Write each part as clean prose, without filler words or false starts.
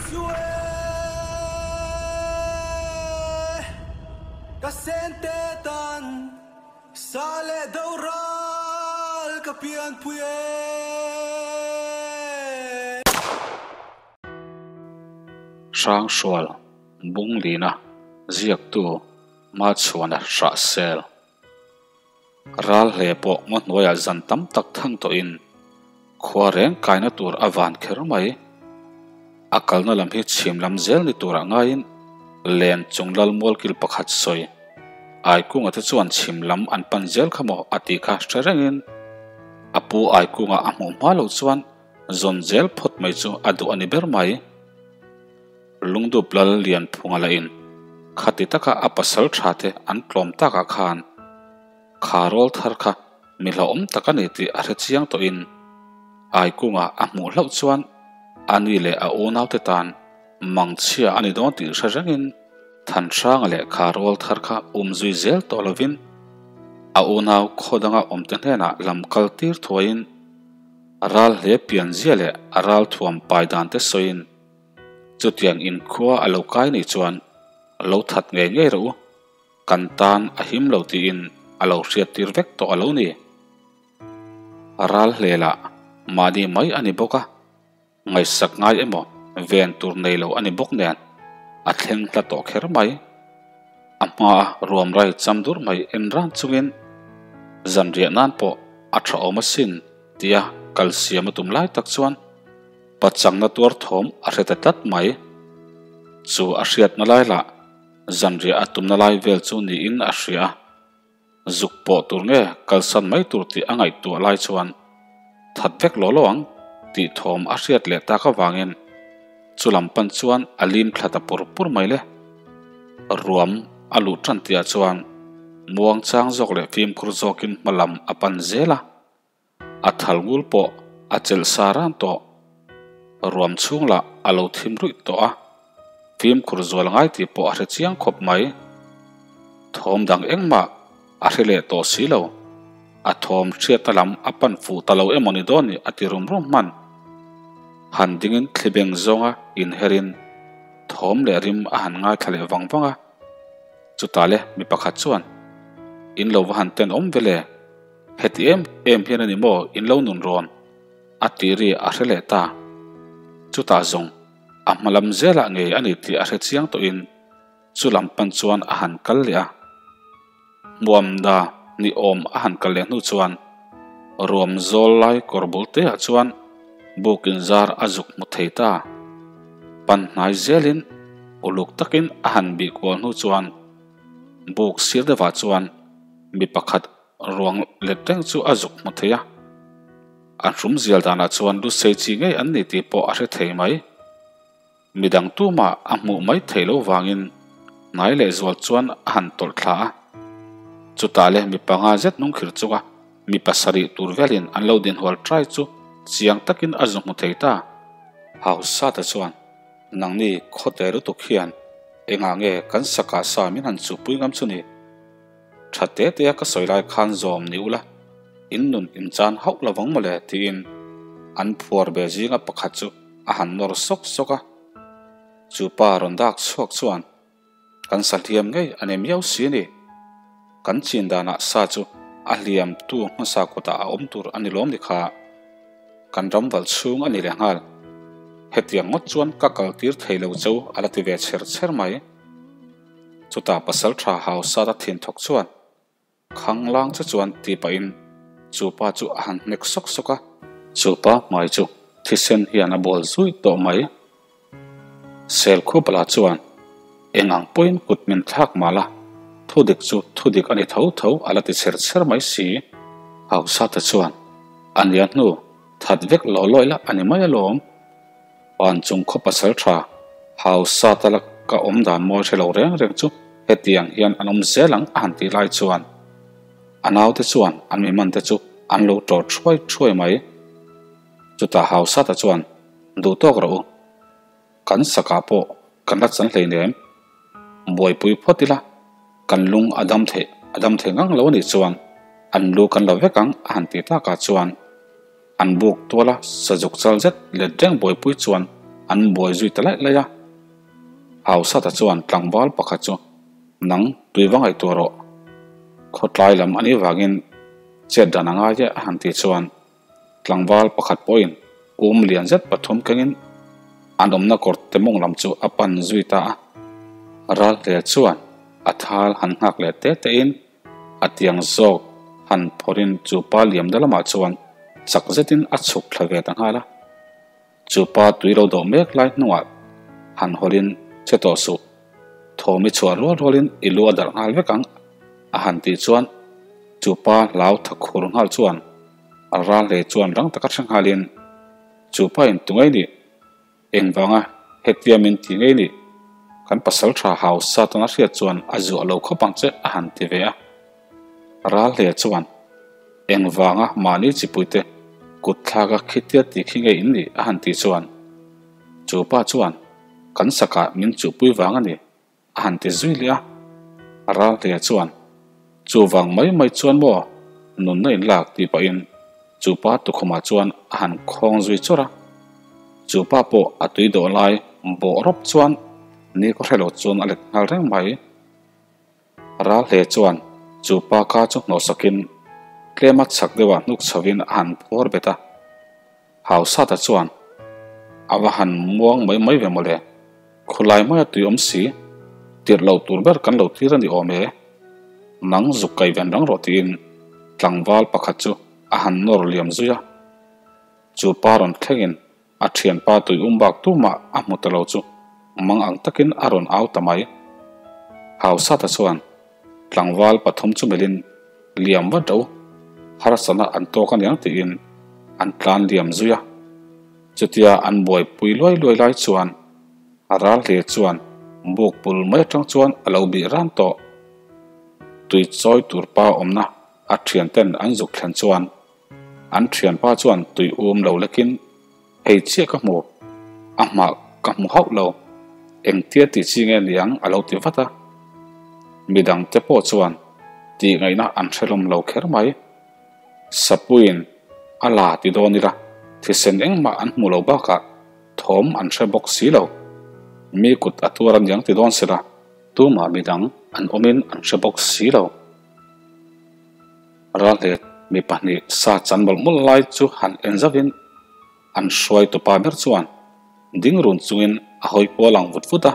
Su e ka sente tan sa leh do ral ka pianpui e. Hrangsual Bunglina ziaktu Machhuana Hrahsel Ral hle pawh ngaw hnuaiah zan tam tak thang tawhin khua reng kaina tur a van kher mai. A kalna lam hi chhim lam zel ni turah ngaiin len chung lal mualkil pakhat sawi Aikunga te chuan chhim lam an pan zel kha maw a tih kha hre rengin a pu Aikunga a hmuh hma loh chuan zawn zel phawt mai chu a duh a ni ber mai. Lungdup lal Lianphunga lahin khati taka a pasal tha te an tlawm takah khan kha rawl thar kha mi hlauhawm tak a ni tih a hre chiang tawhin Aikunga a hmuh hlauh chuan a ni leh a unaute tan mangchhia a ni dawn tih hre rengin Thanhranga leh kha rawl thar kha um zui zel tawh lovin a unau khaw danga awmte hnenah lam kal tir thuaiin ral hle pianzia leh a ral thuam pai dan te sawiin Chutiang inkhua a lo kai nih chuan lo that ngei ngei rawh u, kan tan a him lo tiin a lo hriat tir vek tawh a lo ni. Ral hlelah mahni mai a ni bawk a, ngaihsak ngai emaw ven tur nei lo a ni bawk nen a thleng hla tawh kher mai. A hmaa ruam rai cham dur mai en ran chungin zanriah nan pawh a tha awm asin tia kal siam a tum lai tak chuan Pachangna tuar thawm a hre ta tlat mai. Chu a hriatna lai lah zanriah a tumna lai vel chu niin a hria a. Zuk pawh tur nge kalsan mai tur tih a ngaihtuah lai chuan that vek law law ang tih thawm a hriat leh tak avangin chu lam pan chuan a lim thla ta pur pur mai le. Ruam a luh tan tihah chuan muangchang zawk leh fimkhur zawkin hma lam a pan zel a. A thal ngul pawh a chelh sa ran tawh. Ruam chhung lah a lo thim ruih tawh a, fimkhur zual ngai tih pawh a hre chiang khawp mai. Thawm dang engmah a hre leh tawh si lo. A thawm hriatna lam a pan fuh ta lo emaw ni dawn ni a ti rum rum hman. Han dingin thlibeng zawnga inherin thawm leh rim a han ngaithla leh vang vang a. Chutah le mi pakhat chuan, In lo va han tenawm ve le? Heti em em hian a ni maw in lo nun rawn? A tih ri a hre leh ta. Chutah zawng a hma lam zelah ngei a ni tih a hre chiang tawhin chu lam pan chuan a han kal leh a. Hmuam da ni awm a han kal leh hnu chuan ruam zawl lai kawr bul te ah chuan buk inzar a zuk hmu thei ta. Pan hnai zelin uluk takin a han bih kual hnu chuan buk sir deuhah chuan mi pakhat Ruang let reng chu a zuk hmu thei a, an hrum zial danah chuan lu sei chi ngei an ni tih pawh a hre thei mai. Midang tumah a hmuh mai theih loh vangin hnai leh zual chuan a han tawlh thla a. Chutah le mi panga zet hnungkhir chunga mi pasarih tur velin an lo dinhual trai chu chiang takin a zu hmu thei ta. Hausa-te chuan nangni khawte lutuk hian engah nge kan sakah sa min han chuhpui ngam chu ni? Tha te te a ka sawi lai khan zawm ni ula, in nun in chan hauh lo vang mawle tiin an phuar ve zinga pakhat chu a han nawr sawk sawk a. Chu pa rawn dak chhuak chuan kan sa hliam ngei a ni miau si a ni. Kan chin danah sa chu a hliam tu hmasa kutah a awm tur a ni lawm ni kha. Kan ram valh chhung a ni leh nghal. Hetiang ngawt chuan ka kal tir thei lo cheu a la ti ve chher chher mai. Chutah pasal tha hausa ta thin thawk chuan khang lang che chuan ti pahin chu pa chu a han hnek sawk sawk a. Chu pa hmai chu thisen hian a bual zui tawh mai. Sel Khupala chuan eng ang pawhin kut min thlak mah la, thudik chu thudik a ni tho tho a la ti chher chher mai si. Hausa ta chuan a nia hnu that vek lawh lawih la a ni mai alawm. Pan chung khaw pasal tha hausa ta la ka awm dan mawi hre lo reng reng chu hetiang hian an awm zel ang a han tih lai chuan a naute chuan an mi man te chu an lo ṭawr thuai thuai mai. Chutah hausa ta chuan duh tawk rawh u, kan sakah pawh kan la chan hleinem, buaipui phawt ila kan lung a dam theih a dam thei ngang lo anih chuan an lu kan la vek ang a han tih takah chuan An buk tuala sazuk chal zet let reng buaipui chuan an buai zui ta laih laih a. Hausata chuan tlangval pakhat chu nang tui va ngaihtuah rawh. Khawtlai lam a nih vangin chet dan a ngai e a han tih chuan tlangval pakhat pawhin um lian zet pathum kengin an awmna kawr te mawng lam chu a pan zui ta a. Ralhlia chuan a thal han nghak leh te tein a tiang zawk han phawrhin chu pa liamna lamah chuan chak zetin a chhuk thla ve ta nghal a. Chu pa tui lo dawh mek lai hnungah han hawlhin che tawh suh. Thawm i chhuah rual rualin i lu a darh nghal vek ang a han tih chuan chu pa hlau tha khur nghal chuan a ral hle chuan rang taka hre nghalin chu pa in tu ngei nih engvanga hetia min ti ngei nih kan pasal tha hausa tana hriat chuan a zuah lo khawp ang che a han ti ve a. Ral hle chuan engvanga mahni chipuite kut thlaka khitia ti khi ngei in nih a han tih chuan chu pa chuan kan sakah min chuhpui vang a ni a han ti zui leh a. Ral hle chuan chuvang mai mai chuan maw nunna in lak tih pahin chu pa tukhumah chuan a han khawng zui chawrh a. Chu pa pawh a tui dawh lai bawh rawp chuan ni ka hre lo chuan a let nghal reng mai. Ral hle chuan chu pa ka chu hnawhsakin tlema chak deuhah hnuk chhovin a han phuar bet a. Hausata chuan a va han muang mai mai ve mawle, khulai maia tui awm si, tirh loh tur ber kan lo tir a ni awm e, nang zuk kai ven rang rawh tiin tlangval pakhat chu a han nawr liam zui a. Chu pa rawn thlengin A thianpa tui um bak tumah a hmu ta lo chu mang ang takin a rawn au ta mai. Hausata chuan tlangval pathum chu melhin liam vat ro, harsatna an tawk aniang tiin an tlan liam zui a. Chutia an buaipui luai luai lai chuan a ral hle chuan buk pul mai atang chuan a lo bih ran tawh. Tui chawi tur pa awmna a thianten an zuk thlen chuan An thianpa chuan tui um lo lekin, Hei chiah ka hmu, a hmah ka hmu hauh lo, engtia tih chi nge niang a lo ti vat a. Midang te pawh chuan tih ngaihna an hrelawm lo kher mai. Sapuiin a la ti dawn ila, thisen engmah an hmu lo bakah thawm an hre bawk si lo. Mi kut a tuar aniang ti dawn sela, tumah midang an awmin an hre bawk si lo. Ralhleh mi pahnih sa chan mawlh mawlh lai chu han en zauhin an hruai tupa ber chuan ding run chungin a hawi kual ang vut vut a,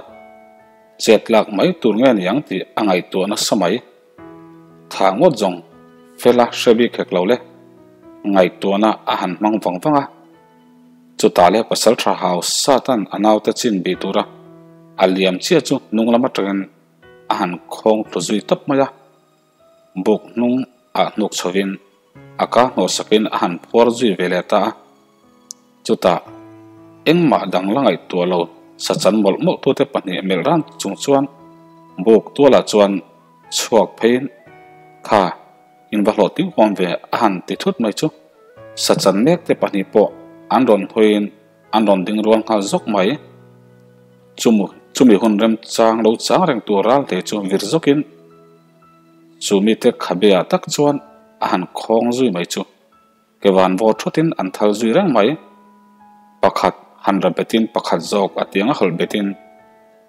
chet lak mai tur nge ni ang tih a ngaihtuah nasa mai. Tha ngawt zawng fela hre bik hek lo le, ngaihtuahna a han hmang vang vang a. Chutah leh pasal tha hau satan a naute chin bih tura a liam chiah chu hnung lam atangin a han khawng tlu zui tawp mai a. Buk hnung ah hnuk chhovin a ka hnawhsakin a han phuar zui ve leh ta a. Chutah engmah dang la ngaihtuah lo sachan mawlh mawlh tute pahnih melh ran chung chuan buk tualah chuan chhuak pheiin kha in va hlawh tiu huam ve a han ti thut mai chu sachan mek te pahnih pawh an rawn hawiin an rawn ding rual nghal zawk mai. Chumu chumi hun remchang lo chang reng tur ral hle chu vir zawkin chu mite khabeah tak chuan a han khawng zui mai chu ke van vawr thutin an thal zui reng mai. Pakhat han ra betin pakhat zawk a tiang a hawlh betin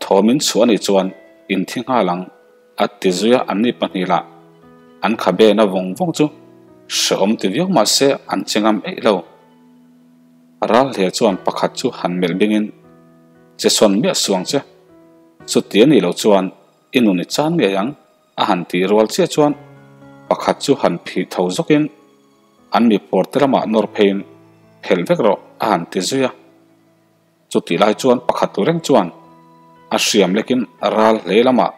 thawmin chhuah anih chuan inthi nghal ang a ti zui a anni pahnih lah an khabe na vawng vawng chu hrehawm ti viau mahse an che ngam eih lo. Ral hle chuan pakhat chu han melh bingin che sawn miah suang che. Chuti a nih loh chuan i nun i chan ngei ang a han tih rual chiah chuan pakhat chu han phih tho zawkin an mi pawr te lamah nawr pheiin phelh vek rawh a han ti zui a. Chutih lai chuan pakhat tu reng chuan a hriam lekin ral hlei lamah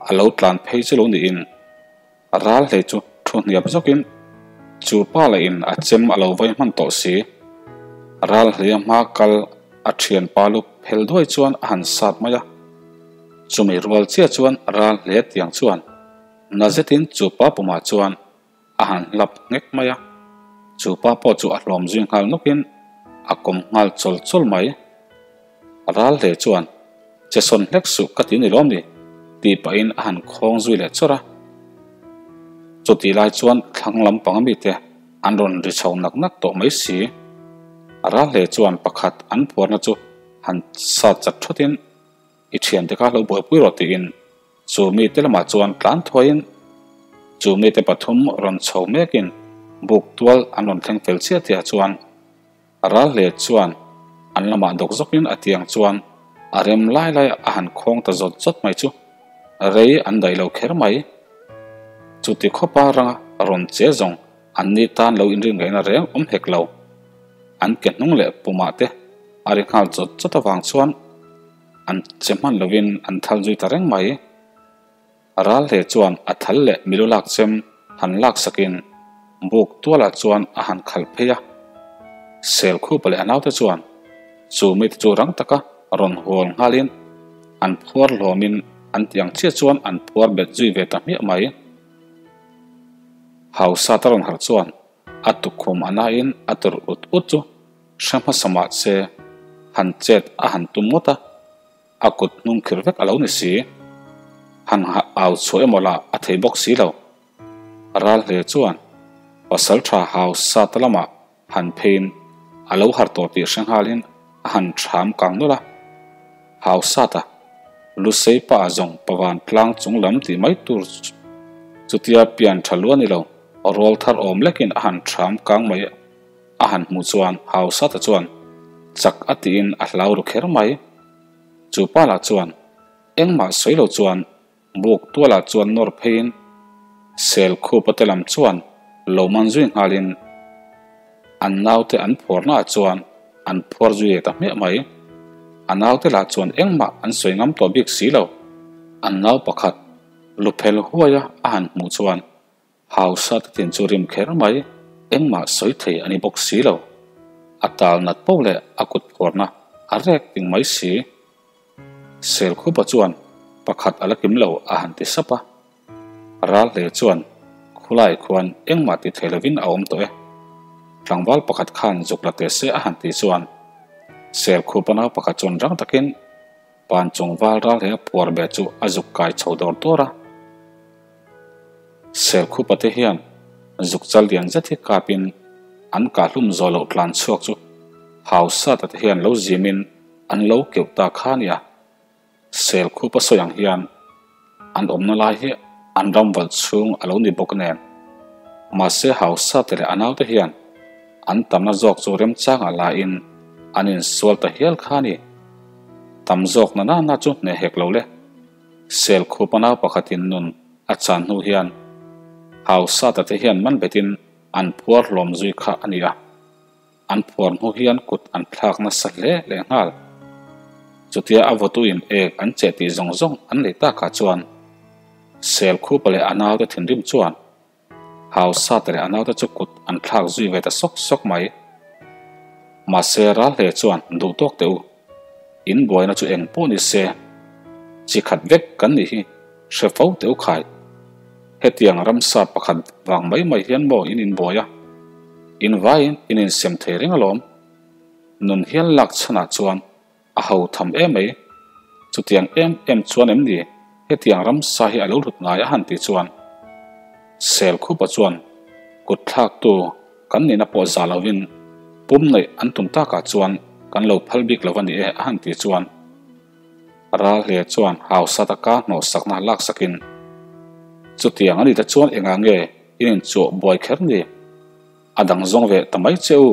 a lo tlan phei chu lo niin ral hlei chu thu hniap zawkin chu pa lah in a chem a lo vai hman tawh si. Ral hlei a hma kal a thianpa lu phel duai chuan a han sat mai a. Chumi rual chiah chuan ral hle tiang chuan na zetin chu pa pumah chuan a han hlap nghek mai a, chu pa pawh chu a hlawm zui nghal nawkin a kawm nghal chawl chawl mai. Ral hle chuan, Che sawn hlek suh ka ti ni lawm ni? tih pahin a han khawng zui leh chawrh a. Chutih lai chuan thlang lampang a mite an rawn ri chho nak nak tawh mai si. Ral hle chuan pakhat an phuarna chu. han sat chat thawtin i thiante kha lo buaipui rawh tiin chu mite lamah chuan tlan thuaiin chu mite pathum rawn chho mekin buk tual an rawn thleng fel chiah tihah chuan ral hle chuan an lamah dawk zawkin a tiang chuan a rem lai lai a han khawng ta zawt zawt mai chu rei an daih lo kher mai. Chuti khawpa ranga rawn che zawng an ni tan lo inrin ngaihna reng awm hek lo. An ke hnung leh pumah te a ri nghal chawt chawt avang chuan an che hman lovin an thal zui ta reng mai. Ral hle chuan a thal leh milu lak chem han lak sakin buk tualah chuan a han khalh phei a. Selkhupa leh a naute chuan chu mite chu rang taka rawn hual nghalin an phuar hlawmin an ti ang chiah chuan an phuar bet zui ve ta hmiah mai. Hausa ta rawn harh chuan a tukkhum a nain a tur ut ut chu hre hmasa mah se han chet a han tum ngawt a, a kut hnung khir vek a lo ni si. Han au chhuah emaw lah a thei bawk si lo. Ral hle chuan pasal tha hausa ta lamah han pheiin a lo har tawh tih hre nghalin a han thram kang nawlh a. Hausa ta Lusei pa zawng pavan tlang chung lam tih mai tur chutia pian tha lu a ni lo, rawl thar awm lekin a han thram kang mai a han hmuh chuan Hausa ta chuan chak a tiin a hlau ru kher mai. Chu pa lah chuan engmah sawi lo chuan Buk tualah chuan nawr pheiin sel khupa te lam chuan lo man zui nghalin an naute an phuarnaah chuan an phuar zui leh ta hmiah mai. A naute lah chuan engmah an sawi ngam tawh bik si lo. An nau pakhat luphel huaia a han hmuh chuan Hausa te tin chu rim kher mai, engmah sawi thei a ni bawk si lo. A tal nat poh leh a kut phuarna a rek ting mai si. Selkhupa chuan pakhat a la kim lo a han ti sap a. Ral hle chuan khulai khuan engmah ti thei lovin a awm tawh e. Tlangval pakhat khan zuk la teh se a han tih chuan Selkhupa nau pakhat chuan rang takin pan chung val ral he a phuar ve chu a zuk kai chho dawr dawr a. Selkhupa te hian zuk chal lian zet hi kapin an kahlum zawh loh tlan chhuak chu Hausata te hian lo zimin An lo keuh ta kha nia. Selkhupa sawi ang hian an awmna lai hi an ram valh chhung a lo ni bawk nen. Mahse hausa te leh a naute hian an tamna zawk chu remchang a laiin an insual ta hial kha ni. Tam zawk na nana chu hneh hek lo le. Selkhupa nau pakhatin nun a chan hnu hian hausa ta te hian man betin an phuar hlawm zui kha a ni a. An phuar hnu hian kut an thlak nasa hle leh nghal. Chutia a vawtuin ek an cheh tih zawng zawng an lei takah chuan Selkhupa leh a naute thinrim chuan Hausate leh a naute chu kut an thlak zui ve ta sawk sawk mai. Mahse ral hle chuan duh tawk teh u. In buaina chu eng pawh ni se, chi khat vek kan nih hi hre fo teh u khai. Hetiang ramsa pakhat vang mai mai hian maw in inbuai a, in vaiin in insem thei reng alawm. Nun hian lak chhanah chuan a ho tham em mai. Chutiang em em chuan em ni hetiang ramsa hi a lo hlut ngai a han tih chuan Selkhupa chuan kut thlaktu kan nihna pawh za lovin pum neih an tum takah chuan kan lo phal bik lo a ni e a han tih chuan Ral hle chuan hausa taka hnawhsakna laksakin chutiang a ni te chuan engah nge in inchuah buai kher ni? A dang zawng ve ta mai che u.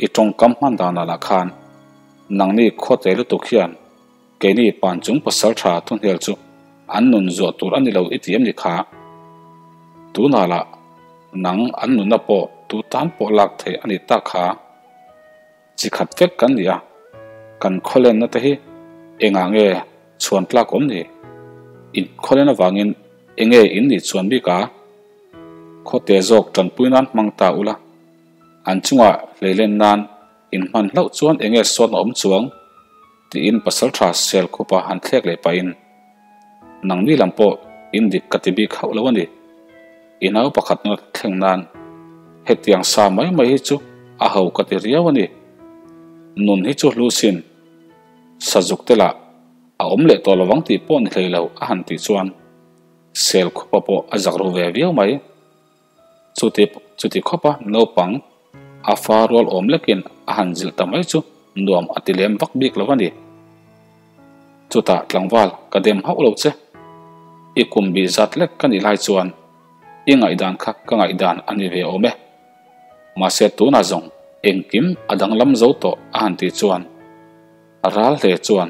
I tawngkam hman danah lah khan nangni khawte lutuk hian keini panchung pasal tha thunghel chu an nun zuah tur a ni lo i ti em ni kha? Tunah lah nang an nunna pawh tu tan pawh lak theih a ni tak kha. Chi khat vek kan ni a, kan khawlenna te hi engah nge chhuan tlak awm ni? In khawlen avangin enge in nih chuan bik a? Khawte zawk tanpui nan hmang ta ula. An chungah hleilen nan in hman hlauh chuan enge sawn a awm chuang? tiin pasaltha Selkhupa han thlek leh pahin, Nangni lam pawh in dik ka ti bik hauh lo a ni. I nau pakhatna thleng nan hetiang sa mai mai hi chu a ho ka ti riau a ni. Nun hi chu hlu sin, sazuk te lah a awm leh tawh lovang tih pawh ni hlei lo a han tih chuan Selkhupa pawh a zak ru ve viau mai. Chuti chuti khawpa naupang a fa rual awm lekin a han zilh ta mai chu nuam a ti lem vak bik lo a ni. Chutah tlangval ka dem hauh lo che. I kum bih zat lek ka nih lai chuan i ngaihdan kha ka ngaihdan a ni ve awm e. Mahse tunah zawng engkim a danglam zo tawh a han tih chuan ral hle chuan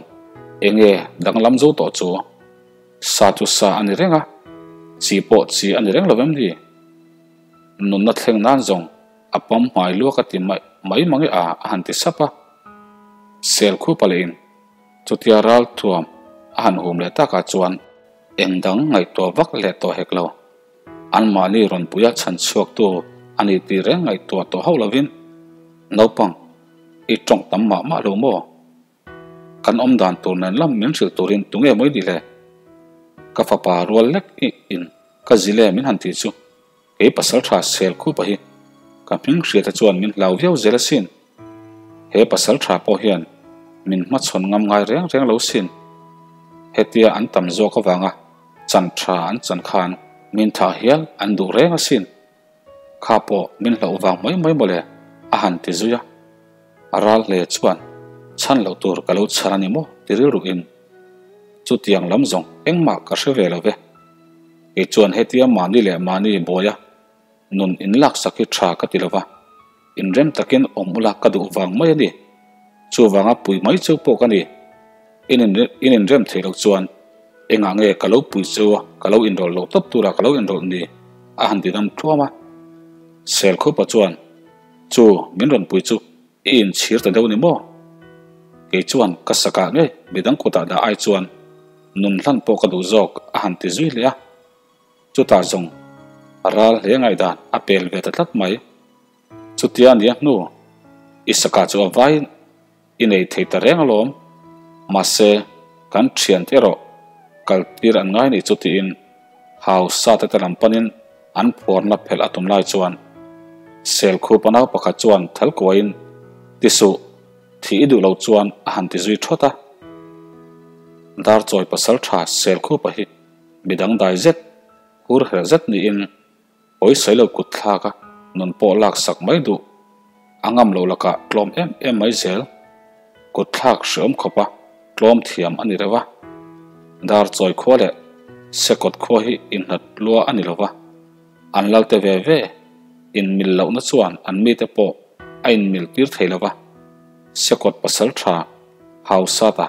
enge danglam zo tawh chu? Sa chu sa a ni reng a, chi pawh chi a ni reng lo em ni? Nunna thleng nan zawng a pam hmai luak a ti mai mai mange a a han ti sap a. Sel khupa lehin chutia ral thuam a han hum leh takah chuan eng dang ngaihtuah vak leh tawh hek lo. Anmahni rawn puia chhan chhuaktu a ni tih reng ngaihtuah tawh hauh lovin, Naupang, i tawng tam mah mah lo maw? Kan awm dan tur nen lam min hrilh turin tunge mawi ni le? Ka fapa rual lek i in ka zile min han tih chu kei pasal tha sel khupa hi ka hming hriata chuan min hlau viau zel asin. He pasal tha pawh hian min hmachhawn ngam ngai reng reng lo sin. Hetia an tam zawk avanga chan tha an chan khan min thah hial an duh reng asin. Kha pawh min hlauh vang mai mai mawle a han ti zui a. A ral hle chuan chhan loh tur ka lo chhan a ni maw ti rilruin chutiang lam zawng engmah ka hre ve lo ve. Kei chuan hetia mahni leh mahni buaia nun inlaksak hi tha ka ti lo va, inrem takin awm ula ka duh vang mai a ni. Chuvanga pui mai chu pawh ka ni. In in inrem theih loh chuan engah nge ka lo pui chu a, ka lo inrawlh loh tawp tura ka lo inrawlh ni a han ti dam tluam a. Selkhupa chuan, Chu, min rawn pui chu i inchhir ta deuh ni maw? Kei chuan ka sakah ngei midang kutah dah ai chuan nun hlan pawh ka duh zawk a han ti zui leh a. Chutah zawng ral hle ngaihdan a pel ve ta tlat mai. Chutia nia hnu i sakah chu a vai I nei thei ta reng alawm. Mahse, kan thiante erawh kal tir an ngai nih chu tiin hausa te te lam panin an phuarna phelh a tum lai chuan Selkhupa nau pakhat chuan thal kuaiin ti suh, thih i duh lo chuan a han ti zui thawt a. Darchawi pasal tha Selkhupa hi midang dai zet, hur herh zet niin Pawisawi lo kut thlak a, nun pawh lak sak mai duh. A ngam lo lakah tlawm em em mai zel. Kut thlak hreawm khawp a, tlawm thiam a ni reuh a. Dar chawi khua leh Sekawt khua hi inhlat lua a ni lo va, an lalte ve ve inmil lohna chuan an mite pawh a inmil tir thei lo va. Sekawt pasal tha Hausata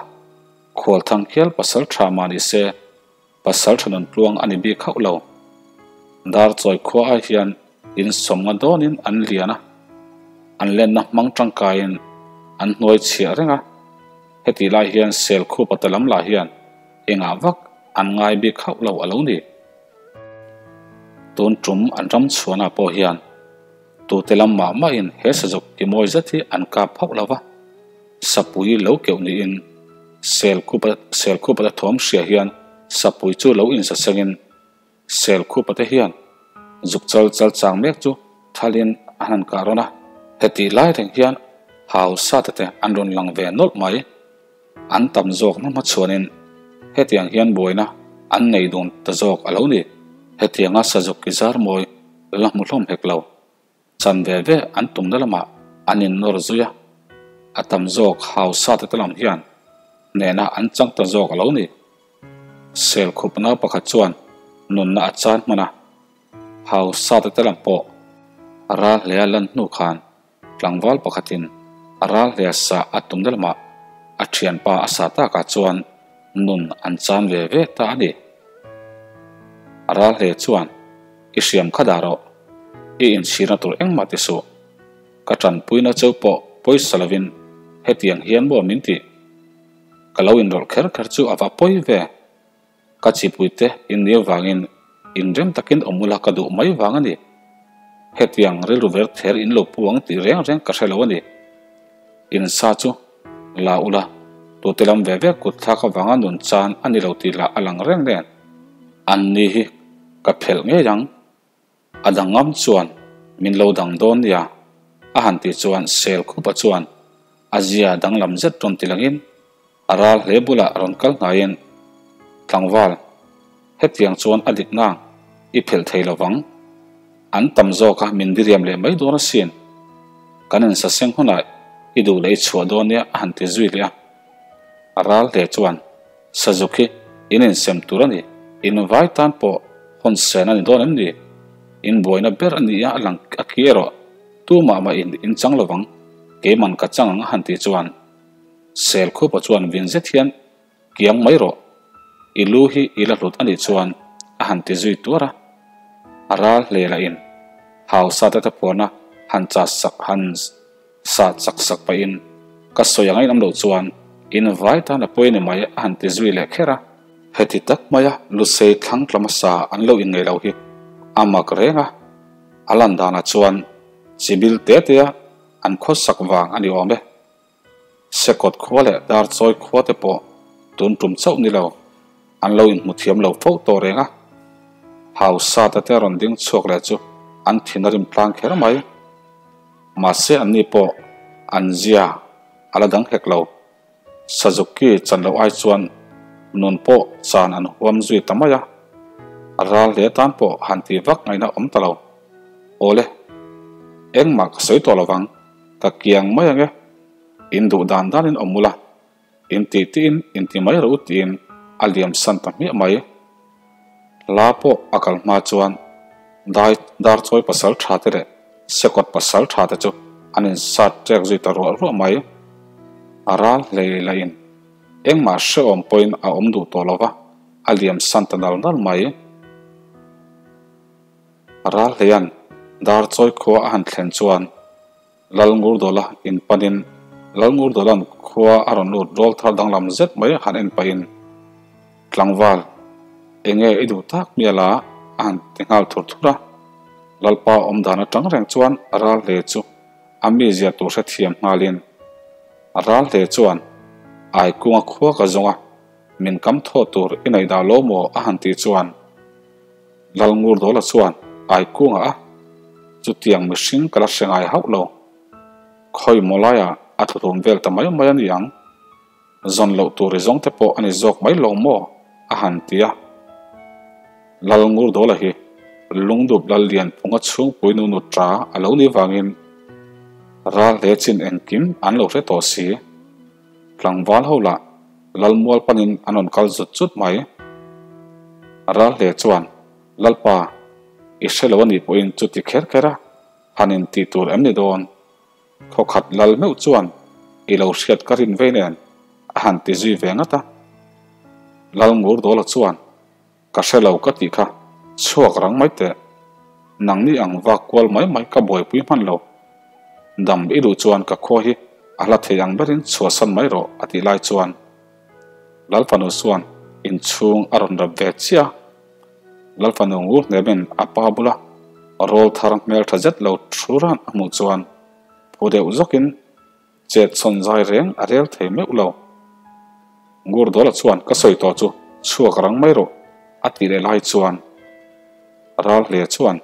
khualthang hial pasal tha mah ni se, Pasal tha nun tluang a ni bik hauh lo. Dar chawi khua ai hian in sawmnga dawnin an lian a, an lenna hmang tangkaiin an hnuai chhiah reng a. Hetih lai hian sel khupa ta lam lah hian engah vak an ngai bik hauh lo a lo ni. Tun tum an ram chhuanah pawh hian tute lam mah mahin he sazuk ki mawi zet hi an kap hauh lo va. Sapui lo keuh niin Selkhupa Selkhupate thawm hria hian Sapui chu lo insasengin Selkhupate hian zuk chal chal chang mek chu thalin an han kah rawn a. Hetih lai reng hian Hausate te an rawn lang ve nawlh mai. An tam zawkna hmachhuanin hetiang hian buaina an nei dun ta zawk a lo ni. Hetianga sazuk ki zar mawi la hmu hlawm hek lo. Chan ve ve an tumna lamah an innawr zui a, a tam zawk hausa te lam hian hnehna an chang ta zawk a lo ni. Selkhup nau pakhat chuan nunna a chan hman a, hausa te lam pawh a ral hlea lan hnu khan tlangval pakhatin a ral hlea sah a tumna lamah a thianpa a sah takah chuan nun an chan ve ve ta a ni. A ral hle chuan I hriam kha dah rawh. I inchhirna tur engmah ti suh. Ka tanpuina cheu pawh pawisa lovin hetiang hian maw min tih? Ka lo inrawlh kher kher chu a va pawi ve. Ka chipuite in nia vangin inrem takin awm ula ka duh mai vang a ni. Hetiang rilru ver ther in lo pu ang tih reng reng ka hre lo a ni. In sa chu la ula, tute lam ve ve kut thlak avanga nun chan a ni lo tih lah a lang reng nen. An ni hi ka phelh ngei ang. A dang ngam chuan min lo dang dawn nia a han tih chuan sel khupa chuan a zia danglam zet rawn ti langin a ral hle bulah rawn kal hnaiin tlangval hetiang chuan a dik nang i phelh thei lo vang. An tam zawk a min diriam leh mai dawn asin. Kan insaseng hunah. I duh leh i chhuah dawn nia a han ti zui leh a. A ral hle chuan Sazuk hi in insem tur a ni, in vai tan pawh hawn sen a ni dawn em ni? In buaina ber a ni a a lang a ki erawh tumah mah in in chang lovang, keiman ka chang ang a han tih chuan Selkhupa chuan vin zet hian Kiang mai rawh, i lu hi i la hlut a nih chuan a han ti zui tuar a. A ral hle lah in hausa te te phuarna han cha sak han sah chak sak pahin ka sawi ang a inawm loh chuan in vai tan a pawi a ni mai a han ti zui leh kher a. Heti tak maia Lusei thlang tla hmasa an lo inngeih loh hi a mak reng a, a lan danah chuan chibil te tea an khawsak vang a ni awm e. Sekawt khua leh Darchawi khua te pawh tun tum chauh ni lo, an lo inhmu thiam lo fo tawh reng a. Hausa te te rawn ding chhuak leh chu an thin a rim tlang kher mai. Mahse anni pawh an zia a la dang hek lo. Sazuki chan loh ai chuan nun pawh chan an huam zui ta mai a, ral hle tan pawh han ti vak ngaihna awm ta lo. Awle, engmah ka sawi tawh lovang. Ka kiang mai ang e, in duh dan danin awm ula, in tih tiin in ti mai rawh u tiin a liam san ta hmiah mai. Hla pawh a kal hma chuan dai Darchawi pasal tha te leh Sekawt pasal tha te chu an insat ṭek zui ta ruah ruah mai. A ral hlei lahin engmah hrehawm pawhin a awm duh tawh lova, a liam san ta nal nal mai. Ralhleia'n Darchawi khua a han thlen chuan Lalngurdawla in panin Lalngurdawla'n khua a rawn lut rawl thar danglam zet mai han en pahin Tlangval, enge i duh tak mial a? a han ti nghal thur thur a. Lalpa awm dan atang reng chuan Ralhlei chu a mizia tur hrethiam nghalin Ralhlei chuan Aikunga khua ka zawng a, min kam thaw tur i neih dah lo maw? a han tih chuan Lalngurdawla chuan Aikungah a chutiang mihring ka la hre ngai hauh lo. Khawi maw laiah a thutlum vel ta mai mai a ni ang. Zawn loh tur i zawng te pawh a ni zawk mai lo maw? a han ti a. Lalngurdawla hi Lungdup Lallianphunga chhungpui nu nutra a lo nih vangin ral hle chin engkim an lo hre tawh si. Tlangval ho lah Lalmual panin an rawn kal zut zut mai. Ralhle chuan, Lalpa, i hre lo a nih pawhin chuti kher kher a, han in tih tur em ni dawn? Khawkhat lal meuh chuan i lo hriat ka rin vei nen a han ti zui ve ngat a. Lalngurdawla chuan, Ka hre lo ka tih kha, chhuak rang mai teh. Nangni ang vak kual mai mai ka buaipui hman lo. Dam i duh chuan ka khua hi a hla thei ang berin chhuahsan mai rawh a tih lai chuan Lalfanu chuan inchhung a rawn rap ve chiah a. Lalfanu ngur hnemin a pa bula rawl thar hmeltha zet lo thu ran a hmuh chuan phu deuh zawkin Chet chhawn zai reng a rel thei meuh lo. Ngurdawla chuan ka sawi tawh chu chhuak rang mai rawh a tih leh lai chuan ral hle chuan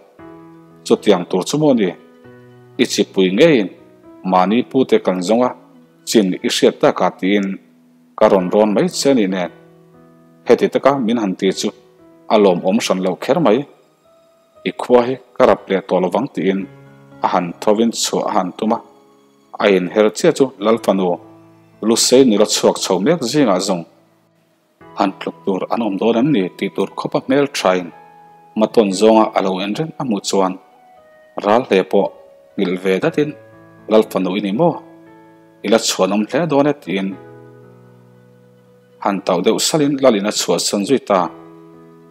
chutiang tur chu maw ni? I chipui ngeiin mahni pute kan zawng a chin i hriat takah tiin ka rawn rawn mai che nih nen heti taka min han ti chu a lawmawm hran loh kher mai. I khua hi ka rap leh tawh lovang tiin a han thovin chhuah a han tum a. A inher chiah chu Lalfanu Lusei nula chhuak chho mek zingah zawng han tluk tur an awm dawn em ni tih tur khawpa hmel thain hmatawn zawnga a lo en reng a hmuh chuan ral hle pawh nghilh ve datin Lalfanu i ni maw? I la chhuanawm hle dawn e tiin han tauh deuh salin Lalin a chhuahsan zui ta.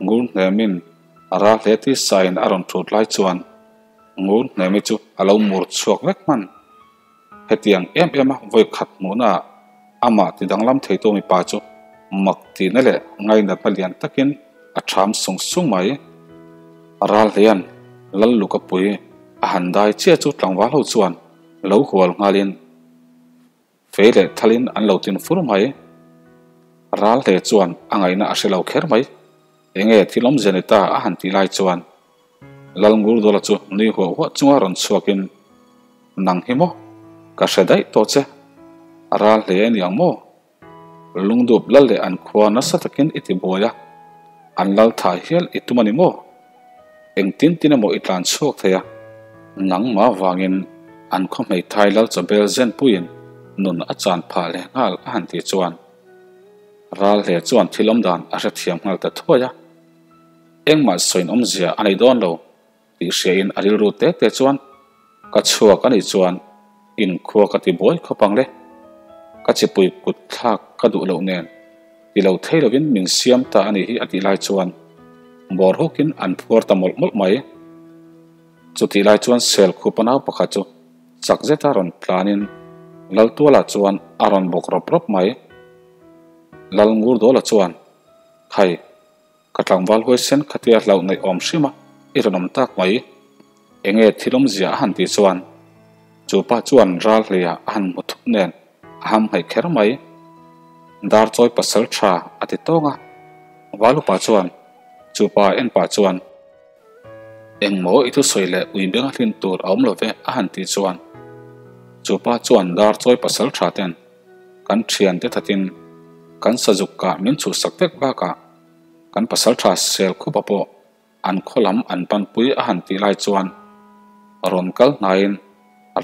Ngur hnemin a ral hle ti sain a rawn thut lai chuan Ngur Hnemi chu a lo mur chhuak vek hman. Hetiang em em a vawi khat hmuhna ah amah ti danglam theitu mipa chu mak tihna leh ngainatna lian takin a ṭham sung sung mai. Ral hleian Lalluka pui a han dai chiah chu tlangval ho chuan lo hual nghalin, Fei leh thalin an lo tin fur mai. Ral hle chuan a ngaihna a hre lo kher mai. Enge thil awmzia ni ta a han tih lai chuan Lalngurdawla chu nui huah huah chunga rawn chhuakin, Nang hi maw? Ka hre daih tawh che. Ral hle a ni ang maw? Lungdup lal leh an khua nasa takin i ti buai a, an lal thah hial i tum a ni maw? Engtin tin emaw i tlan chhuak thei a, nangmah vangin an khaw hmeithai lal chawbel zenpuiin Nun a chan phah leh nghal a han tih chuan ral hle chuan thil awm dan a hrethiam nghal ta thuai a. Engmah sawiin awmzia a nei dawn lo tih hriain a rilru te te chuan ka chhuak a nih chuan inkhua ka ti buai khawp ang le. Ka chipui kut thlak ka duh loh nen ti lo thei lovin min siam ta a nih hi a tih lai chuan bawr hawkin an phuar ta mawlh mawlh mai. Chutih lai chuan sel khupa nau pakhat chu chak zeta rawn tlanin Laltuala chuan a rawn bawk rawp rawp mai. Lalngurdawla chuan, Khai, ka tlangval huaisen khatia hlauh neih awm hrim a, i rawn awm tak mai. Enge thil awmzia a han tih chuan chu pa chuan ral hleia a han hmu thup nen a ham nghaih kher mai. Dar chawi pasal tha a ti tawng a, Valupa chuan chu pa en pah chuan, Engmaw i thusawi leh ui benga hlin tur a awm lo ve a han tih chuan chu pa chuan dar chawi pasal tha ten kan thian te thatin kan sazuk kah min chhuhsak vek bakah kan pasal tha sel khupa pawh an khaw lam an panpui a han tih lai chuan rawn kal hnaiin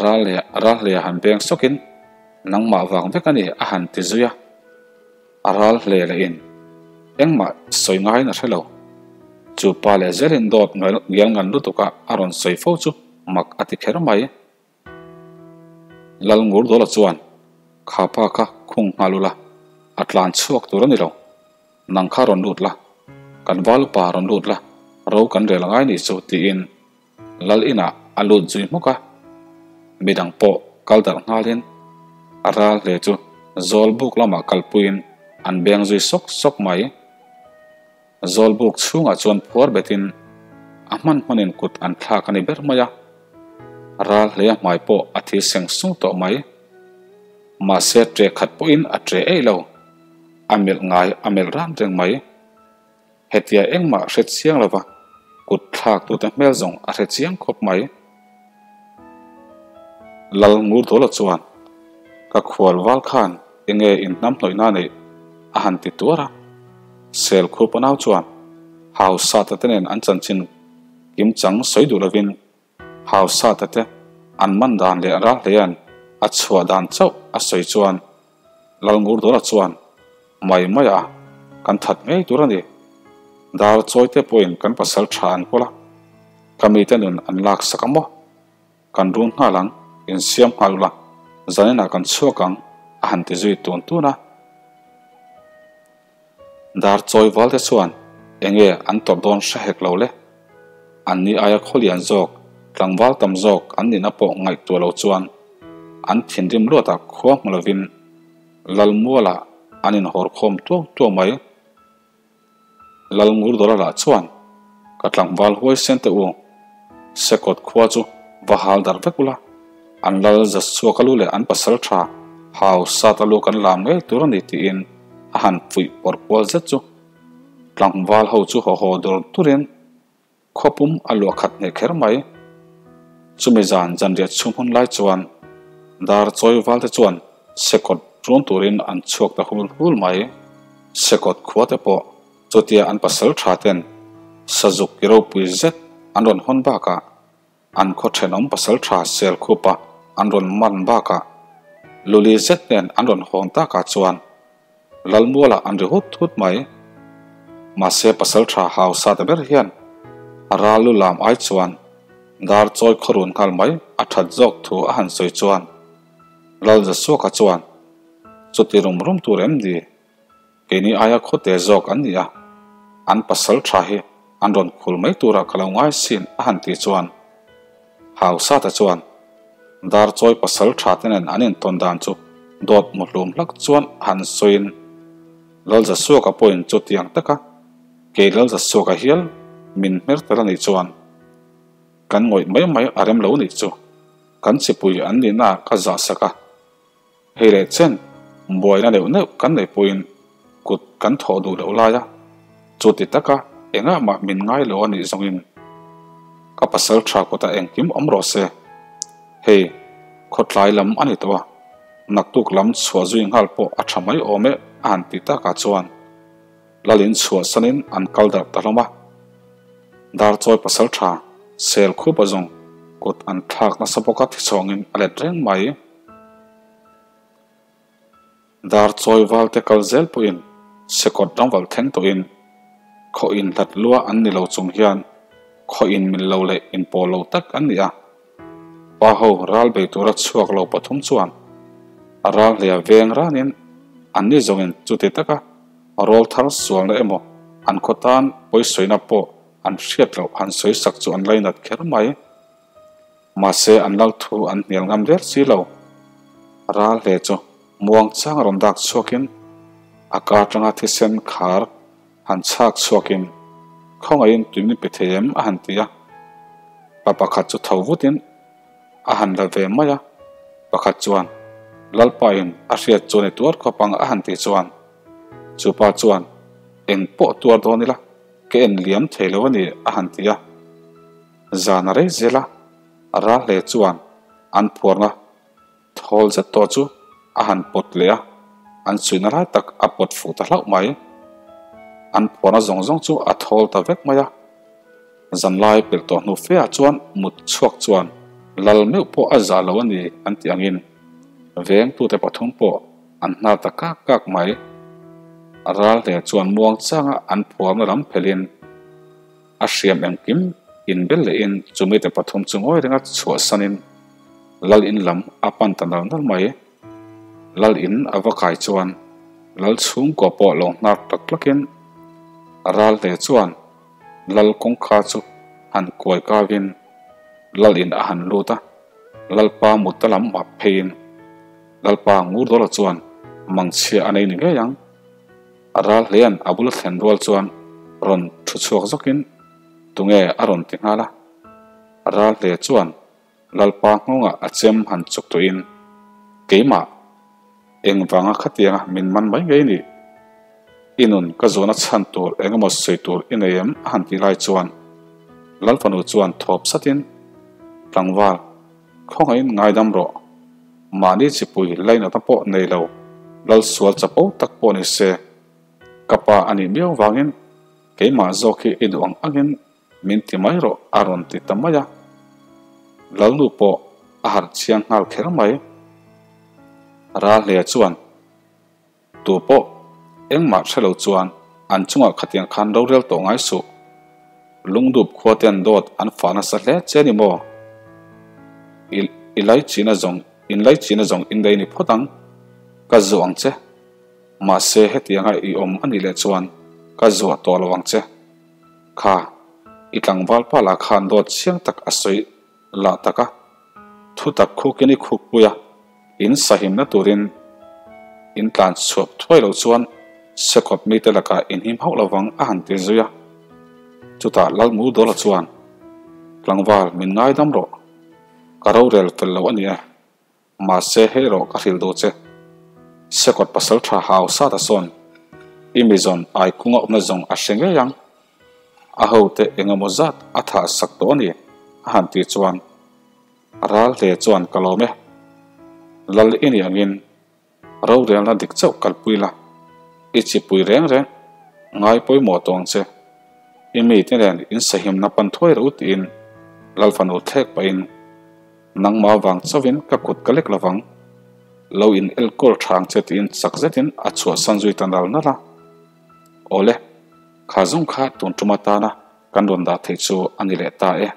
ral leh ral hlei a han beng sawkin nangmah vang vek a ni a han ti zui a. A ral hle lehin engmah sawi ngaiin a hre lo. Chu pa leh zelin dawt ngial ngan lutuka a rawn sawi fo chu mak a ti kher mai. Lalngurdawla chuan, Kha pa kha khung nghal ula, a tlan chhuak tur a ni lo. Nang kha rawn lut la, kan valupa rawn lut la, ro kan rel angai ni chu tiin Lal inah a lut zui hmuk a, midang pawh kal darh nghalin a ral hle chu Zawlbuk lamah kalpuiin an beng zui sawk sawk mai. Zawlbuk chhungah chuan phuar betin a hman hmanin kut an thlak a ni ber mai a, ral hlei a hmai pawh a thi seng sung tawh mai. Mahse ṭe khat pawhin a ṭe eih lo, a melh ngai a melh ran reng mai. Hetia engmah hre chiang lova kut thlak tute hmel zawng a hre chiang khawp mai. Lal Ngurdawla chuan, Ka khual val khan enge in hnam hnawih na neih a han ti tuar a. Sel khupa nau chuan Hausa te nen an chanchin kim chang sawi duh lovin Hausa te an man dan leh ral hleian a chhuah dan chauh a sawi chuan Lalngurdawla chuan mai mai a kan that ngei tur a ni. Dar chawi te pawhin kan pasal tha an kawl a, ka mite nun an lak sak a maw? Kan run nghal ang, insiam nghal ula, zaninah kan chhuak ang a han ti zui tun tun a. Dar chawi val te chuan enge an tawrh dawn hre hek lo le? An ni aia khawlian zawk, tlangval tam zawk an nihna pawh ngaihtuah lo chuan an thinrim luatah khua hmu lovin Lalmualah an inhawr khawm tuau tuau mai. Lalngurdawla lah chuan, Ka tlangval huaisen teh u, Sekawt khua chu va hal darh vek ula, an lal za chhuak a lu leh an pasal tha hau sat a lu kan lam ngei tur a ni tiin a han fuih pawrh kual zet chu tlangval ho chu haw haw dur durin Khawpum a luah khat hneh kher mai. Chumi zan zanriah chhung hun lai chuan dar chawi valte chuan sekawt run turin an chhuak ta hul hul mai. Sekawt khua te pawh chutia an pasal tha ten sazuk ki ropui zet an rawn hawn bakah an khaw thenawm pasal tha sel khupa an rawn man bakah luli zet nen an rawn hawn takah chuan Lalmualah an ri hut hut mai. Mahse pasal tha hausa ta ber hian a ral lu lam ai chuan dar chawi khawrun nghal mai a that zawk thu a han sawi chuan Lalzasuaka chuan chuti rum rum tur em ni? Keini aia khawte zawk an ni a, an pasal tha hi an rawn khul mai turah ka lo ngai sin a han tih chuan hausa ta chuan Dar chawi pasal tha te nen an intawn dan chu dawt muhlum hlak chuan han sawiin Lalzasuaka pawhin chutiang taka kei Lalzasuaka hial min hmer tel a nih chuan kan ngawih mai mai a rem lo nih chu kan chipui an nihna ah ka zah sak a. Hei leh chen, buaina neuh neuh kan nei pawhin kut kan thawh duh loh lai a, chuti taka engah mah min ngai lo a nih zawngin ka pasal tha kutah engkim awm rawh se. Hei, khawtlai lam a ni tawh a, naktuk lam chhuah zui nghal pawh a tha mai awm e a han ti takah chuan Lalin chhuahsanin an kal darh ta hlawm a. Darchawi pasal tha sel khup a zawng kut an thlak nasa bawk a thichhawngin a let reng mai. Dar chawi val te kal zel pawhin sekawt ramval thleng tawhin khaw inhlat lua an ni lo chung hian khaw inmil lo leh inpawl lo tak an ni a. Pa ho ral bei tura chhuak lo pathum chuan a ral hlei a veng ranin anni zawngin chuti taka rawl thar sualna emaw an khaw tan pawisawina pawh an hriat loh han sawi sak chu an lainat kher mai. Mahse an lal thu an hnial ngam der si lo. Ral hle chu muang chang a rawn dak chhuakin a ka atanga thisen khar han chhak chhuakin khawngaihin tui min pe thei em a han ti a. Pa pakhat chu tho vutin a han la ve mai a, pakhat chuan Lalpain a hriat chuan i tuar khawp ang a han tih chuan chu pa chuan eng pawh tuar dawn ila ka en liam thei lo a ni a han ti a. Zan a rei zel a, ral hle chuan an phuarna thawl zet tawh chu a han pawt leh a, an suihna lai tak a pawt fuh ta hlauh mai. An phuarna zawng zawng chu a thawl ta vek mai a. Zanlai pelh tawh hnu fe ah chuan mut chhuak chuan lal meuh pawh a zah lo a ni an tih angin vengtute pathum pawh an hnar ta kak kak mai. Ral hle chuan muang changa an phuarna lam phelhin A hriam engkim inbel lehin chumite pathum chu ngawi renga chhuahsanin Lal in lam a pan ta nal nal mai. Lal in a va kai chuan Lal chhungkua pawh lo hnar tlak tlakin ral hle chuan Lal kawngka chu han kuai kavin Lal in a han lut a, Lalpa mutta lam map pheiin Lalpa Ngurdawla chuan mangchhia a nei ni ngei ang. A ral hlean a bula thlen rual chuan rawn thu chhuak zawkin tunge a rawn ti nghal a. A ral hle chuan Lalpa nghawngah a chem han chuk tuihin, Keimah, engvanga khatianga min man mai ngei ni? I nun ka zuahna chhan tur engemaw sawi tur i nei em? a han tih lai chuan Lalfanu chuan thawp satin, Tlangval, Khawngaihin ngaidam rawh. Mahni chipui lainatna pawh nei lo, lal sual chapo tak pawh ni se. Ka pa a nih miau vangin keimah zawk hi i duh ang angin min ti mai rawh a rawn ti ta mai a. Lalnu pawh a harh chiang nghal kher mai. Ralhleia chuan. Tu pawh engmah hre lo chuan an chungah khatiang khan rorel tawh ngai suh. Lungdup khua ten dawt an fah nasa hle che ni maw? I i laichina zawng in laichina zawng in lei ni phawt ang. Ka zuah ang che. Mahse hetianga i awm a nih leh chuan ka zuah tawh lo ang che. Kha, i tlangval pa lah khan dawt chiang tak a sawi lah tak a, thutak khukin i khukpui a, in sahimna turin in tlan chhuak thuai loh chuan Sekawt mite lakah in him hauh lovang a han ti zui a. Chutah Lalngudawla chuan, Tlangval min ngaidam rawh, ka rorel fel lo a ni e. Mahse hei rawh ka hrilh duh che. Sekawt pasal tha hau sat a sawn. I mi zawn ai kunga awmna zawng a hre ngei ang. A hote eng emaw zat a thah sak tawh a ni a han tih chuan ral hle chuan ka lawm e. Lal i nih angin rorelna dik chauh kalpui la, i chipui reng reng ngai pawimawh tawh ang che. I mite nen insahimna pan thuai ro tiin Lalfanu thlek pahin Nangmah vang chauhin ka kut ka lek lovang, lo in elkawl tha ang che tiin chak zetin a chhuahsan zui ta nal nal a. Awle, kha zawng kha tun tum atana kan rawn dah theih chu a ni leh ta e.